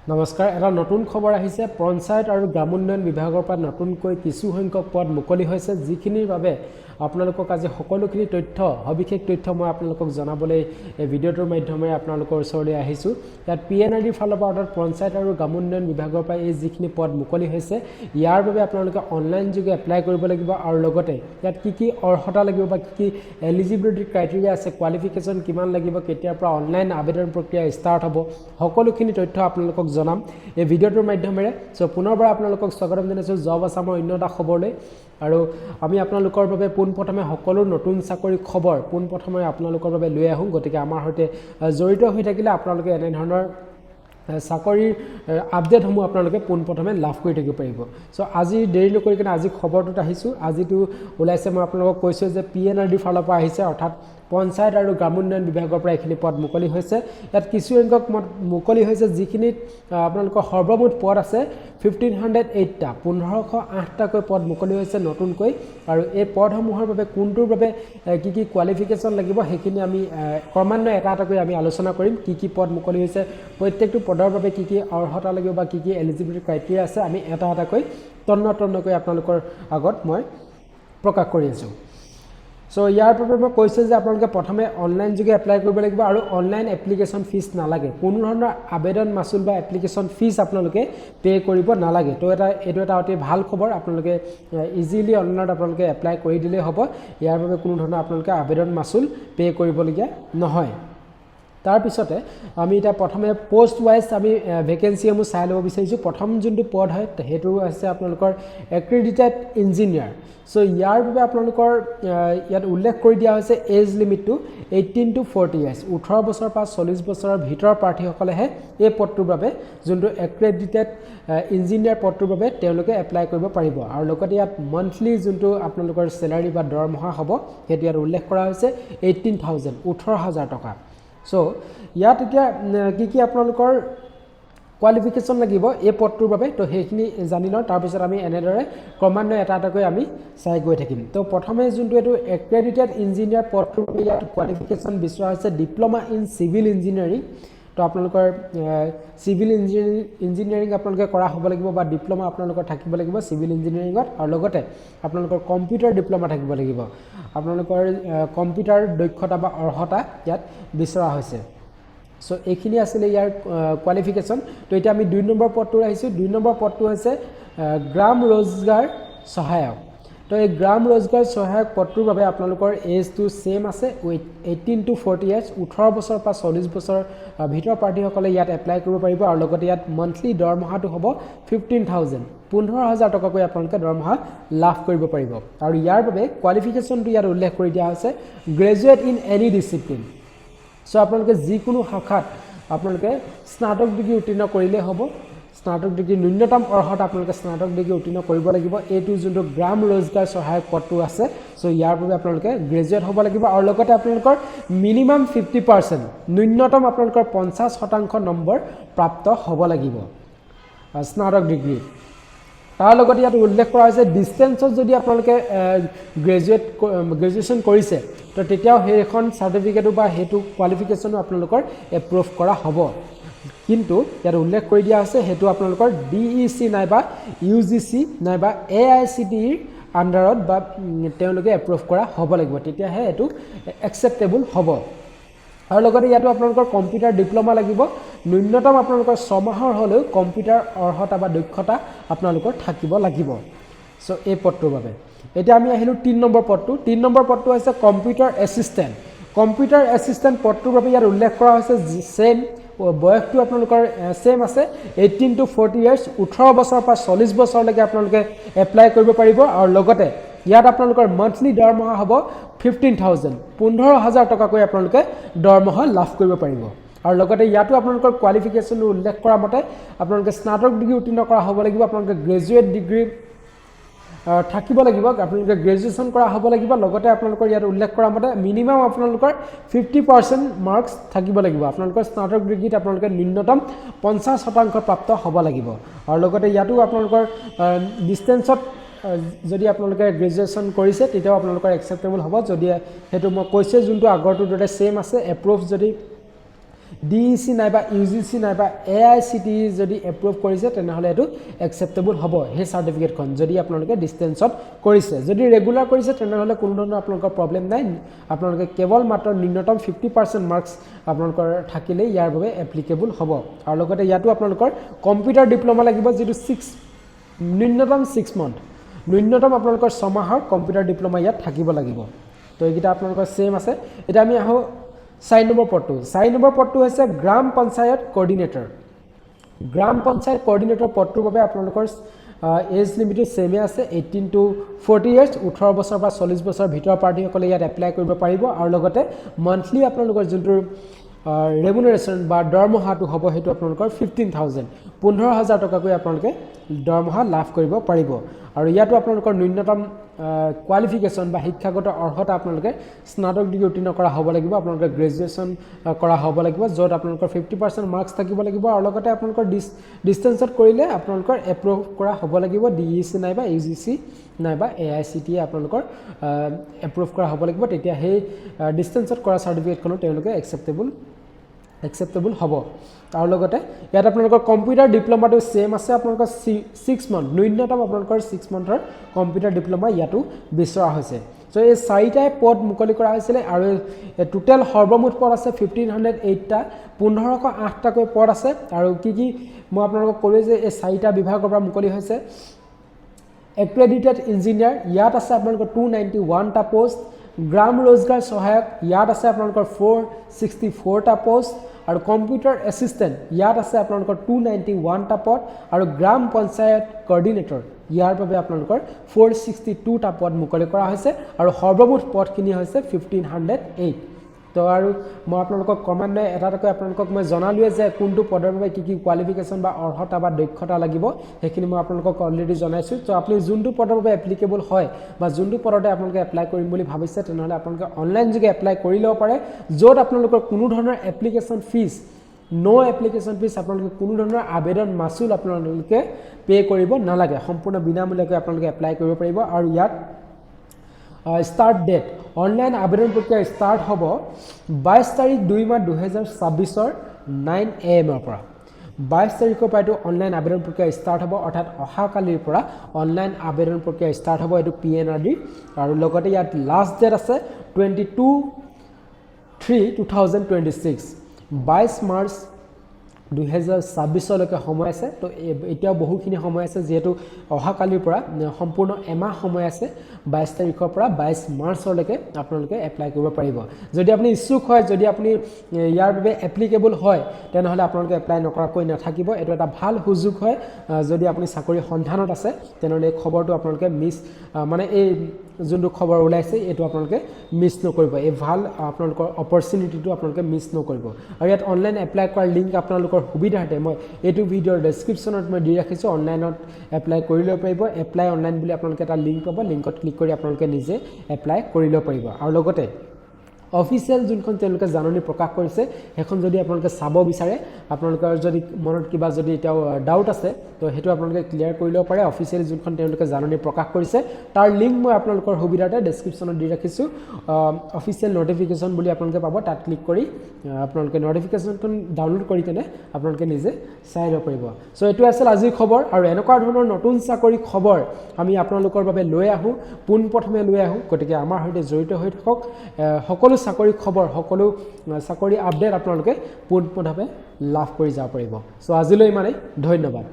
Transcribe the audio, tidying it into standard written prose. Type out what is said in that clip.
নমস্কাৰ। এটা নতুন খবৰ আহিছে। পঞ্চায়ত আৰু গ্ৰামোন্নয়ন বিভাগৰ পৰা নতুনকৈ কিছু সংখ্যক পদ মুকলি হৈছে, যিখিনিৰ বাবে আপোনালোকক আজি সকলোখিনি তথ্য, সবিশেষ তথ্য মই আপোনালোকক জনাবলৈ এই ভিডিঅ'টোৰ মাধ্যমেৰে আপোনালোকৰ ওচৰলৈ আহিছোঁ। ইয়াত পিএনআৰডিৰ ফালৰ পৰা, অৰ্থাৎ পঞ্চায়ত আৰু গ্ৰামোন্নয়ন বিভাগৰ পৰা এই যিখিনি পদ মুকলি হৈছে, ইয়াৰ বাবে আপোনালোকে অনলাইন যোগে এপ্লাই কৰিব লাগিব। আৰু লগতে ইয়াত কি কি অৰ্হতা লাগিব বা কি কি এলিজিবিলিটি ক্ৰাইটেৰিয়া আছে, কোৱালিফিকেশ্যন কিমান লাগিব, কেতিয়াৰ পৰা অনলাইন আবেদন প্ৰক্ৰিয়া ষ্টাৰ্ট হ'ব, সকলোখিনি তথ্য আপোনালোকক জনাম এই ভিডিঅ'টোৰ মাধ্যমেৰে। চ' পুনৰবাৰ আপোনালোকক স্বাগতম জনাইছোঁ জব আছামৰ অন্য এটা খবৰলৈ। আৰু আমি আপোনালোকৰ বাবে পোনপ্ৰথমে সকলো নতুন চাকৰি খবৰ পোনপ্ৰথমে আপোনালোকৰ বাবে লৈ আহোঁ। গতিকে আমাৰ সৈতে জড়িত হৈ থাকিলে আপোনালোকে এনেধৰণৰ চাকৰিৰ আপডেটসমূহ আপোনালোকে পোনপ্ৰথমে লাভ কৰি থাকিব পাৰিব। চ' আজি দেৰি নকৰি কিনে আজি খবৰটোত আহিছোঁ। আজিতো ওলাইছে, মই আপোনালোকক কৈছোঁ যে পিএনআৰডিৰ ফালৰ পৰা আহিছে, অৰ্থাৎ পঞ্চায়ত আৰু গ্ৰামোন্নয়ন বিভাগৰ পৰা এইখিনি পদ মুকলি হৈছে। ইয়াত কিছু সংখ্যক পদ মুকলি হৈছে, যিখিনিত আপোনালোকৰ সৰ্বমুঠ পদ আছে 1508টা, 1508টাকৈ পদ মুকলি হৈছে নতুনকৈ। আৰু এই পদসমূহৰ বাবে কোনটোৰ বাবে কি কি কোৱালিফিকেশ্যন লাগিব, সেইখিনি আমি ক্ৰমান্বয়ে এটা এটাকৈ আমি আলোচনা কৰিম। কি কি পদ মুকলি হৈছে, প্ৰত্যেকটো পদৰ বাবে কি কি অৰ্হতা লাগিব বা কি কি এলিজিবিলিটি ক্ৰাইটেৰিয়া আছে, আমি এটা এটাকৈ তন্ন তন্নকৈ আপোনালোকৰ আগত মই প্ৰকাশ কৰি আছোঁ। চ' ইয়াৰ বাবে মই কৈছোঁ যে আপোনালোকে প্ৰথমে অনলাইন যোগে এপ্লাই কৰিব লাগিব আৰু অনলাইন এপ্লিকেশ্যন ফিজ নালাগে। কোনো ধৰণৰ আবেদন মাচুল বা এপ্লিকেশ্যন ফিজ আপোনালোকে পে' কৰিব নালাগে। তো এইটো এটা অতি ভাল খবৰ। আপোনালোকে ইজিলি অনলাইনত আপোনালোকে এপ্লাই কৰি দিলেই হ'ব। ইয়াৰ বাবে কোনো ধৰণৰ আপোনালোকে আবেদন মাচুল পে' কৰিবলগীয়া নহয়। তাৰপিছতে আমি এতিয়া প্ৰথমে পষ্ট ৱাইজ আমি ভেকেঞ্চিসমূহ চাই ল'ব বিচাৰিছোঁ। প্ৰথম যোনটো পদ হয়, সেইটো হৈছে আপোনালোকৰ এক্ৰিডিটেড ইঞ্জিনিয়াৰ। চ' ইয়াৰ বাবে আপোনালোকৰ ইয়াত উল্লেখ কৰি দিয়া হৈছে এজ লিমিটটো 18 টু 40 ইয়াৰ্ছ। 18 বছৰৰ পৰা 40 বছৰৰ ভিতৰৰ প্ৰাৰ্থীসকলেহে এই পদটোৰ বাবে, যোনটো এক্ৰেডিটেড ইঞ্জিনিয়াৰ পদটোৰ বাবে তেওঁলোকে এপ্লাই কৰিব পাৰিব। আৰু লগতে ইয়াত মান্থলি যোনটো আপোনালোকৰ চেলাৰী বা দৰমহা হ'ব, সেইটো ইয়াত উল্লেখ কৰা হৈছে 18,000, 18,000 টকা। চ' ইয়াত এতিয়া কি কি আপোনালোকৰ কোৱালিফিকেশ্যন লাগিব এই পদটোৰ বাবে, তো সেইখিনি জানি লওঁ। তাৰপিছত আমি এনেদৰে ক্ৰমান্বয়ে এটা এটাকৈ আমি চাই গৈ থাকিম। তো প্ৰথমে যোনটো এইটো এক্ৰেডিটেড ইঞ্জিনিয়াৰ পদটোৰ বাবে ইয়াত কোৱালিফিকেশ্যন বিচৰা হৈছে ডিপ্ল'মা ইন চিভিল ইঞ্জিনিয়াৰিং। তো আপোনালোকৰ চিভিল ইঞ্জিনিয়াৰিং আপোনালোকে কৰা হ'ব লাগিব বা ডিপ্ল'মা আপোনালোকৰ থাকিব লাগিব চিভিল ইঞ্জিনিয়াৰিঙত। আৰু লগতে আপোনালোকৰ কম্পিউটাৰ ডিপ্ল'মা থাকিব লাগিব। আপোনালোকৰ কম্পিউটাৰ দক্ষতা বা অৰ্হতা ইয়াত বিচৰা হৈছে। চ' এইখিনি আছিলে ইয়াৰ কোৱালিফিকেশ্যন। তো এতিয়া আমি দুই নম্বৰ পদটো আহিছোঁ। দুই নম্বৰ পদটো হৈছে গ্ৰাম ৰোজগাৰ সহায়ক। তো এই গ্ৰাম ৰোজগাৰ সহায়ক পদটোৰ বাবে আপোনালোকৰ এজটো ছেইম আছে, 18 টু 40 ইয়াৰ্ছ। 18 বছৰৰ পৰা 40 বছৰৰ ভিতৰৰ প্ৰাৰ্থীসকলে ইয়াত এপ্লাই কৰিব পাৰিব। আৰু লগতে ইয়াত মান্থলি দৰমহাটো হ'ব 15,000, 15,000 টকাকৈ আপোনালোকে দৰমহা লাভ কৰিব পাৰিব। আৰু ইয়াৰ বাবে কোৱালিফিকেশ্যনটো ইয়াত উল্লেখ কৰি দিয়া হৈছে গ্ৰেজুৱেট ইন এনি ডিচিপ্লিন। চ' আপোনালোকে যিকোনো শাখাত আপোনালোকে স্নাতক ডিগ্ৰী উত্তীৰ্ণ কৰিলেই হ'ব। স্নাতক ডিগ্ৰী ন্যূনতম অৰ্হতা আপোনালোকে স্নাতক ডিগ্ৰী উত্তীৰ্ণ কৰিব লাগিব। এইটো যোনটো গ্ৰাম ৰোজগাৰ সহায়ক পদটো আছে, চ' ইয়াৰ বাবে আপোনালোকে গ্ৰেজুৱেট হ'ব লাগিব। আৰু লগতে আপোনালোকৰ মিনিমাম 50%, ন্যূনতম আপোনালোকৰ 50% নম্বৰ প্ৰাপ্ত হ'ব লাগিব স্নাতক ডিগ্ৰী। তাৰ লগতে ইয়াত উল্লেখ কৰা হৈছে, ডিষ্টেঞ্চত যদি আপোনালোকে গ্ৰেজুৱেশ্যন কৰিছে, তো তেতিয়াও সেইখন চাৰ্টিফিকেটো বা সেইটো কোৱালিফিকেশ্যনো আপোনালোকৰ এপ্ৰুভ কৰা হ'ব। কিন্তু ইয়াত উল্লেখ কৰি দিয়া হৈছে, সেইটো আপোনালোকৰ ডিইচি নাইবা ইউজিচি নাইবা এআইচিটিইৰ আণ্ডাৰত বা তেওঁলোকে এপ্ৰুভ কৰা হ'ব লাগিব, তেতিয়াহে এইটো একচেপ্টেবল হ'ব। আৰু লগতে ইয়াতো আপোনালোকৰ কম্পিউটাৰ ডিপ্ল'মা লাগিব। ন্যূনতম আপোনালোকৰ 6 মাহৰ হ'লেও কম্পিউটাৰ অৰ্হতা বা দক্ষতা আপোনালোকৰ থাকিব লাগিব। চ' এই পদটোৰ বাবে এতিয়া আমি আহিলোঁ তিনি নম্বৰ পদটো। তিনি নম্বৰ পদটো হৈছে কম্পিউটাৰ এছিষ্টেণ্ট। কম্পিউটাৰ এছিষ্টেণ্ট পদটোৰ বাবে ইয়াত উল্লেখ কৰা হৈছে ছেইম বয়সটো আপোনালোকৰ ছেইম আছে, 18 টু 40 ইয়াৰ্ছ। 18 বছৰৰ পৰা 40 বছৰলৈকে আপোনালোকে এপ্লাই কৰিব পাৰিব। আৰু লগতে ইয়াত আপোনালোকৰ মান্থলি দৰমহা হ'ব 15,000, 15,000 টকাকৈ আপোনালোকে দৰমহা লাভ কৰিব পাৰিব। আৰু লগতে ইয়াতো আপোনালোকৰ কোৱালিফিকেশ্যনটো উল্লেখ কৰা মতে আপোনালোকে স্নাতক ডিগ্ৰী উত্তীৰ্ণ কৰা হ'ব লাগিব, আপোনালোকে গ্ৰেজুৱেট ডিগ্ৰী থাকিব লাগিব, আপোনালোকে গ্ৰেজুৱেশ্যন কৰা হ'ব লাগিব। লগতে আপোনালোকৰ ইয়াত উল্লেখ কৰা মতে মিনিমাম আপোনালোকৰ 50% মাৰ্কছ থাকিব লাগিব। আপোনালোকৰ স্নাতক ডিগ্ৰীত আপোনালোকে ন্যূনতম 50% প্ৰাপ্ত হ'ব লাগিব। আৰু লগতে ইয়াতো আপোনালোকৰ ডিষ্টেঞ্চত যদি আপোনালোকে গ্ৰেজুৱেশ্যন কৰিছে, তেতিয়াও আপোনালোকৰ একচেপ্টেবল হ'ব। যদি সেইটো মই কৈছোঁৱে, যোনটো আগৰটোৰ দৰে ছেইম আছে, এপ্ৰুভ যদি ডিইচি নাইবা ইউজিচি নাইবা এআইচিটিই যদি এপ্ৰুভ কৰিছে, তেনেহ'লে এইটো একচেপ্টেবল হ'ব সেই চাৰ্টিফিকেটখন, যদি আপোনালোকে ডিষ্টেঞ্চত কৰিছে। যদি ৰেগুলাৰ কৰিছে, তেনেহ'লে কোনো ধৰণৰ আপোনালোকৰ প্ৰব্লেম নাই। আপোনালোকে কেৱল মাত্ৰ ন্যূনতম 50% মাৰ্কছ আপোনালোকৰ থাকিলেই ইয়াৰ বাবে এপ্লিকেবল হ'ব। আৰু লগতে ইয়াতো আপোনালোকৰ কম্পিউটাৰ ডিপ্ল'মা লাগিব, যিটো ন্যূনতম 6 মান্থ, ন্যূনতম আপোনালোকৰ 6 মাহৰ কম্পিউটাৰ ডিপ্ল'মা ইয়াত থাকিব লাগিব। তো এইকেইটা আপোনালোকৰ ছেইম আছে। এতিয়া আমি আহোঁ 4 নম্বৰ পদটো। 4 নম্বৰ পদটো হৈছে গ্ৰাম পঞ্চায়ত কৰ্ডিনেটৰ। গ্ৰাম পঞ্চায়ত কৰ্ডিনেটৰ পদটোৰ বাবে আপোনালোকৰ এজ লিমিটটো ছেমে আছে, 18 টু 40 ইয়াৰ্ছ। 18 বছৰ বা 40 বছৰৰ ভিতৰৰ প্ৰাৰ্থীসকলে ইয়াত এপ্লাই কৰিব পাৰিব। আৰু লগতে মান্থলি আপোনালোকৰ যোনটো ৰেমুনাৰেশ্যন বা দৰমহাটো হ'ব, সেইটো আপোনালোকৰ 15,000, 15,000 টকাকৈ আপোনালোকে দৰমহা লাভ কৰিব পাৰিব। আৰু ইয়াতো আপোনালোকৰ ন্যূনতম কোৱালিফিকেশ্যন বা শিক্ষাগত অৰ্হতা আপোনালোকে স্নাতক ডিগ্ৰী উত্তীৰ্ণ কৰা হ'ব লাগিব, আপোনালোকে গ্ৰেজুৱেশ্যন কৰা হ'ব লাগিব, য'ত আপোনালোকৰ 50% মাৰ্কছ থাকিব লাগিব। আৰু লগতে আপোনালোকৰ ডিষ্টেঞ্চত কৰিলে আপোনালোকৰ এপ্ৰুভ কৰা হ'ব লাগিব, ডিইচি নাইবা ইউজিচি নাইবা এআইচিটিয়ে আপোনালোকৰ এপ্ৰুভ কৰা হ'ব লাগিব। তেতিয়া সেই ডিষ্টেঞ্চত কৰা চাৰ্টিফিকেটখনো তেওঁলোকে একচেপ্টেবল হ'ব। আৰু লগতে ইয়াত আপোনালোকৰ কম্পিউটাৰ ডিপ্ল'মাটো ছেইম আছে, আপোনালোকৰ 6 মান্থ, ন্যূনতম আপোনালোকৰ 6 মান্থৰ কম্পিউটাৰ ডিপ্ল'মা ইয়াতো বিচৰা হৈছে। চ' এই চাৰিটাই পদ মুকলি কৰা হৈছিলে আৰু টোটেল সৰ্বমুঠ পদ আছে 1508টা, 1508টাকৈ পদ আছে। আৰু কি কি মই আপোনালোকক ক'লোৱে যে এই চাৰিটা বিভাগৰ পৰা মুকলি হৈছে। এক্ৰেডিটেড ইঞ্জিনিয়াৰ, ইয়াত আছে আপোনালোকৰ 291টা পষ্ট। গ্ৰাম ৰোজগাৰ সহায়ক, ইয়াত আছে আপোনালোকৰ 464টা পষ্ট। আৰু কম্পিউটাৰ এছিষ্টেণ্ট, ইয়াত আছে আপোনালোকৰ 291টা পদ। আৰু গ্ৰাম পঞ্চায়ত কৰ্ডিনেটৰ, ইয়াৰ বাবে আপোনালোকৰ 462টা পদ মুকলি কৰা হৈছে। আৰু সৰ্বমুঠ পদখিনি হৈছে 1508। তো আৰু মই আপোনালোকক ক্ৰমান্বয়ে এটা এটাকৈ আপোনালোকক মই জনালোৱে যে কোনটো পদৰ বাবে কি কি কোৱালিফিকেশ্যন বা অৰ্হতা বা দক্ষতা লাগিব, সেইখিনি মই আপোনালোকক অলৰেডি জনাইছোঁ। তো আপুনি যোনটো পদৰ বাবে এপ্লিকেবল হয় বা যোনটো পদতে আপোনালোকে এপ্লাই কৰিম বুলি ভাবিছে, তেনেহ'লে আপোনালোকে অনলাইন যোগে এপ্লাই কৰি ল'ব পাৰে, য'ত আপোনালোকৰ কোনো ধৰণৰ এপ্লিকেশ্যন ফিজ, ন' এপ্লিকেশ্যন ফিজ, আপোনালোকে কোনো ধৰণৰ আবেদন মাচুল আপোনালোকে পে' কৰিব নালাগে। সম্পূৰ্ণ বিনামূলীয়াকৈ আপোনালোকে এপ্লাই কৰিব পাৰিব। আৰু ইয়াত ষ্টাৰ্ট ডেট, অনলাইন আবেদন প্ৰক্ৰিয়া ষ্টাৰ্ট হ'ব 22 তাৰিখ 2 মাহ 2026ৰ 9 এ.এমৰ পৰা। 22 তাৰিখৰ পৰা এইটো অনলাইন আবেদন প্ৰক্ৰিয়া ষ্টাৰ্ট হ'ব, অৰ্থাৎ অহাকালিৰ পৰা অনলাইন আবেদন প্ৰক্ৰিয়া ষ্টাৰ্ট হ'ব এইটো পিএনআৰডিৰ। আৰু লগতে ইয়াত লাষ্ট ডেট আছে 22/3/2026, 22 মাৰ্চ 2026লৈকে সময় আছে। তো এতিয়াও বহুখিনি সময় আছে, যিহেতু অহাকালিৰ পৰা সম্পূৰ্ণ এমাহ সময় আছে। 22 তাৰিখৰ পৰা 22 মাৰ্চলৈকে আপোনালোকে এপ্লাই কৰিব পাৰিব। যদি আপুনি ইচ্ছুক হয়, যদি আপুনি ইয়াৰ বাবে এপ্লিকেবল হয়, তেনেহ'লে আপোনালোকে এপ্লাই নকৰাকৈ নাথাকিব। এইটো এটা ভাল সুযোগ হয়। যদি আপুনি চাকৰিৰ সন্ধানত আছে, তেনেহ'লে এই খবৰটো আপোনালোকে মিছ, মানে এই যোনটো খবৰ ওলাইছে, এইটো আপোনালোকে মিছ নকৰিব। এই ভাল আপোনালোকৰ অপৰচুনিটিটো আপোনালোকে মিছ নকৰিব। আৰু ইয়াত অনলাইন এপ্লাই কৰাৰ লিংক আপোনালোকৰ সুবিধাৰ্থে মই এইটো ভিডিঅ'ৰ ডেছক্ৰিপশ্যনত মই দি ৰাখিছোঁ। অনলাইনত এপ্লাই কৰি ল'ব পাৰিব। এপ্লাই অনলাইন বুলি আপোনালোকে এটা লিংক পাব, লিংকত ক্লিক কৰি আপোনালোকে নিজে এপ্লাই কৰি ল'ব পাৰিব। আৰু লগতে অফিচিয়েল যোনখন তেওঁলোকে জাননী প্ৰকাশ কৰিছে, সেইখন যদি আপোনালোকে চাব বিচাৰে, আপোনালোকৰ যদি মনত কিবা যদি এতিয়াও ডাউট আছে, তো সেইটো আপোনালোকে ক্লিয়াৰ কৰি ল'ব পাৰে। অফিচিয়েল যোনখন তেওঁলোকে জাননী প্ৰকাশ কৰিছে, তাৰ লিংক মই আপোনালোকৰ সুবিধাতে ডেছক্ৰিপশ্যনত দি ৰাখিছোঁ। অফিচিয়েল নটিফিকেশ্যন বুলি আপোনালোকে পাব, তাত ক্লিক কৰি আপোনালোকে নটিফিকেশ্যনখন ডাউনলোড কৰি কেনে আপোনালোকে নিজে চাই ল'ব পাৰিব। চ' এইটো আছিল আজিৰ খবৰ। আৰু এনেকুৱা ধৰণৰ নতুন চাকৰি খবৰ আমি আপোনালোকৰ বাবে লৈ আহোঁ, পোনপ্ৰথমে লৈ আহোঁ। গতিকে আমাৰ সৈতে জড়িত হৈ থাকক। সকলো চাকৰি খবৰ, সকলো চাকৰি আপডেট আপোনালোকে পোনপ্ৰথমে লাভ কৰি যাব পাৰিব। চ' আজিলৈ ইমানেই, ধন্যবাদ।